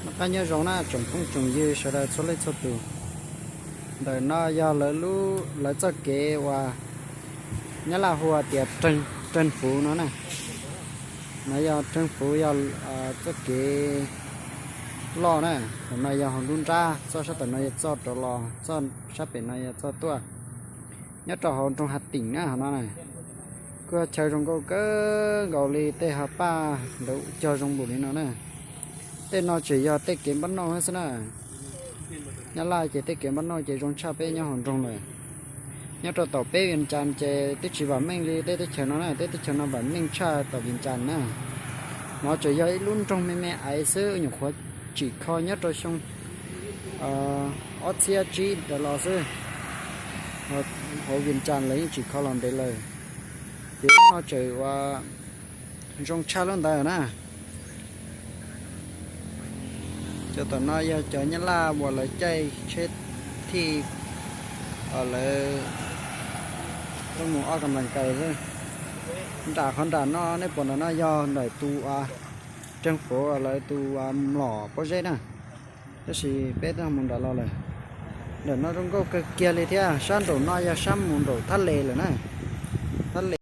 Noj qab nyob zoo na tsoom phooj tsoom ywg sawv daws txhua leej txhua tus. Ntawm no yog lawv lub, lawv txoj kev uas Nyab Laj hu tias Raj Fuv no na. No yog Raj Fuv, yog txoj kev loj na. Ntawm no yog hauv nruab nrab, txoj sab tom no yog txoj rov los, txoj sab pem no yog txoj tuaj. Nyob rau hauv nroog Has Teem na hauv no na. Kuj yog chaw zoo nkauj kawg nkaus li, tej hav paj ntawd cog zoo npaum li no na. Tej no tseem yog tej kev npab noj xwb na. Nyab Laj ces tej kev npab noj ces zoo tshaj peb nyob hauv nroog lawm. Nyob rau tom peb Vias Cas ces twb tsis vam meej li tej teb chaws no na, tej teb chaws no vam meej tshaj tom Vias Cas na. No tseem yog ib lub nroog me me aiv xwb, nyuam qhuav tsim kho nyob rau xyoo ob txhiab tsib ntawd los xwb. Hauv Vias Cas lawv yeej tsim kho los ntev lawm, ces lub no tseem ua zoo tshaj lub ntawd na. Cov tom no yog cov Nyab Laj uas lawv caij tsheb thij, lawv tuaj mus ob kam las kaws xwb. Nram qhov nram no nej pom nram no yog ntawm tus Raj Fuv lawv tus mlom pob zeb na, tab sis peb twb mus nram los lawm. Ntawm no zoo nkauj kawg kiag li thiab, sab nraum no yog sab mus nraum Thaj Les lawm na. Thaj Les